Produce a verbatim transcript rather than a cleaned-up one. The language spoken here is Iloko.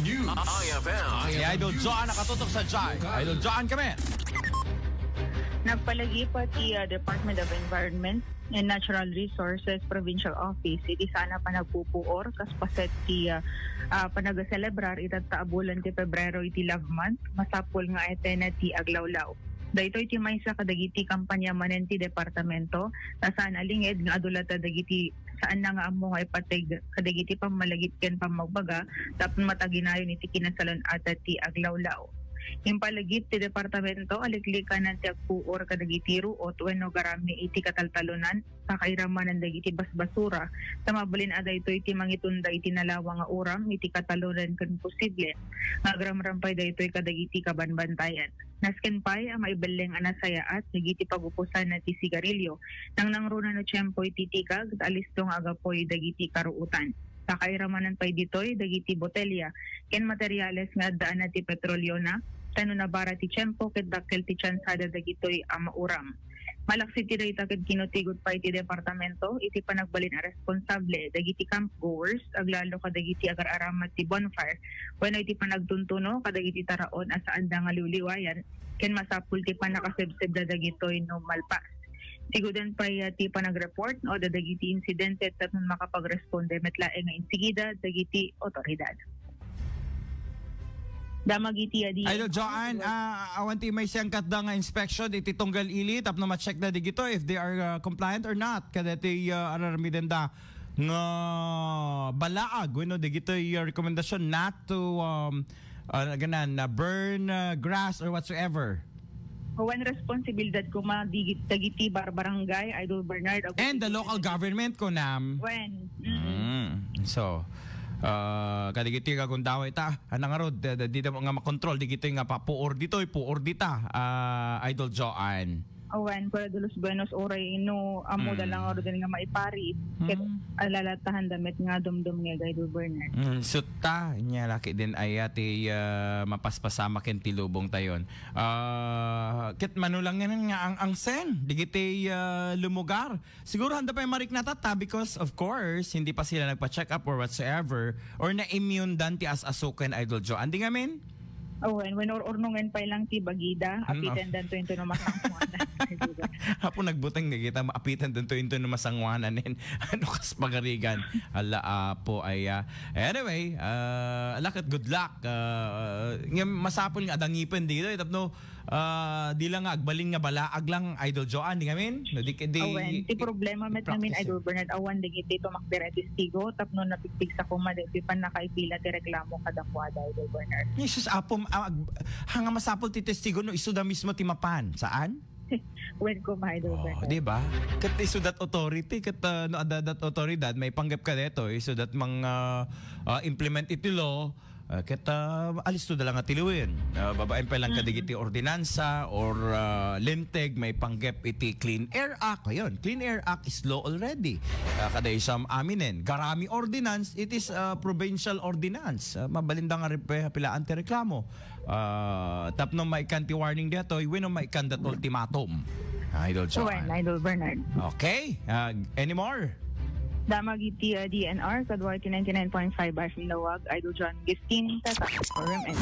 News. I F M. Si Idol Joan nakatutok sa Jai. Idol Joan kami. Nagpalagip ti, ah, Department of Environment and Natural Resources Provincial Office iti saan a panagpupuor kas paset ti, ah, ah, panagaselebrar ita ta a bulan ti Pebrero iti Love Month, masapul nga ayatena ti aglawlaw. Daytoy ti maysa kadagiti kampanya manen ti departamento, ta saan a linged nga adu latta dagiti saanna nga ammo nga ipateg kadagiti pammalagip ken pammagbaga tapno mataginayon iti kinasalun-atan ti aglawlaw. Impalagip ti departamento a liklikanan ti agpuor kadagiti ruot wenno garami iti kataltalonan, kakairamanan dagiti basbasura, ta mabalin a daytoy ti mangitunda iti nalawa nga uram iti katalonan ken posible nga agramram pay daytoy kadagiti kabanbantayan. Nasken pay a maibelleng a nasayaat dagiti pagupusanna ti sigarilyo, nangnangruna no tiempo iti tikag ta alisto nga agapuy dagiti karuotan. Kakairamanan pay ditoy dagiti botelya ken materiales nga addaanna ti petroleona, ta no nabara ti tiempo ket dakkel ti tiansada dagitoy a mauram. Malaksid ti dayta ket kinutigot pay ti departamento iti panagbalin a responsable dagiti camp goers, aglalo kadagiti agar-aramat ti bonfire wenno iti panagtuntuno kadagiti taraon a saanda nga liwliwayan ken masapul ti pannakasebsebda dagitoy no malpas. Siguden pay, ah, ti panagreport no adda dagiti insidente tapno makapagresponde met laeng nga insigida dagiti otoridad. Damag iti adi. Idol Joan, ah, awan ti may siyangkatda nga inspection iti tunggal ili tapno ma-check na digito if they are, ah, compliant or not. Kada ti, ah, ararmidenda nga balaag, wenno digito, ah, recommendation not to, um, ah, ganan, na burn, ah, grass or whatsoever. Wen responsibilidad koma digi-, dagiti bar-, barangay, Idol Bernard, ago And the dagiti local government, kunam. Wen. Mm-mm. Mm. So, ah, kadagiti gagundaway ta, anang ngarud, da-, da-, di da nga makontrol, digitoy nga pa-, puor ditoy, puor dita, ah, Idol Joan. Awen, Kuya Dolus Buenos, uray no, ammo da Mm. lang ngarud nga maipari, ket Mm. alalatahan da met nga dumdum nga Idol Bernard. Mm, sutta, nya laki din aya ti, ah, mapaspasamak ken ti lubong tayon. Ah, ket mano lang nga ang, ang sen, digiti, ah, lumugar. Siguro handa pay mariknatatta because, of course, hindi pa sila nagpa-check up or whatsoever, or na-immune dan ti as-asuken, Idol Joe. Andi ngamin? Awen, wen or-, urnongen pay lang ti bagida, Mm, apiten oh. danto into no masanguanan. Apo nagbuteng ni kita, apiten danto into no masanguanan. Ano kas pagarigan? Ala, apo, ay, ah. Anyway, ah, ala ket good luck. Ah, nga masapul nga adangipen dito, eh, tapno, ah, di lang nga agbalin nga balaag lang, Idol Joan, di ngamin? No, di, di, Awen, ti problema met ngamin, practice, eh. Idol Bernard, awan dagiti tumakder a testigo, tapno napigpigsa koma dagiti pannakaipila ti reklamo kadakuada, Idol Bernard. Jesus, apom, ah, ag-, hanga masapul ti testigo no isu da mismo ti mapan. Saan? Wen koma, Idol Oh, Bernard. Di ba? Ket isu dat authority, ket, ah, no, adda dat autoridad, maipanggep ka dito, isu dat mang, ah, ah, implement iti law, ah, ket, ah, alisto da lang nga tiliwen. Ah, babaen pa lang Mm. kadagiti ordinansa or, ah, linteg, maipanggep iti Clean Air Act. Ayun, Clean Air Act is law already. Ah, kada isam aminen. Garami ordinance, it is, ah, provincial ordinance. Ah, mabalinda nga rin pe-, pilaan ti reklamo. Ah, tapno maikan ti warning detoy, wenno maikan dat ultimatum. Idol Joan. Wen, Idol Bernard. Okay. Ah, any more? Damag iti, ah, D N R, kadua iti ninety-nine point five F M Laoag, Idol John Gustin, Tata, Forum N.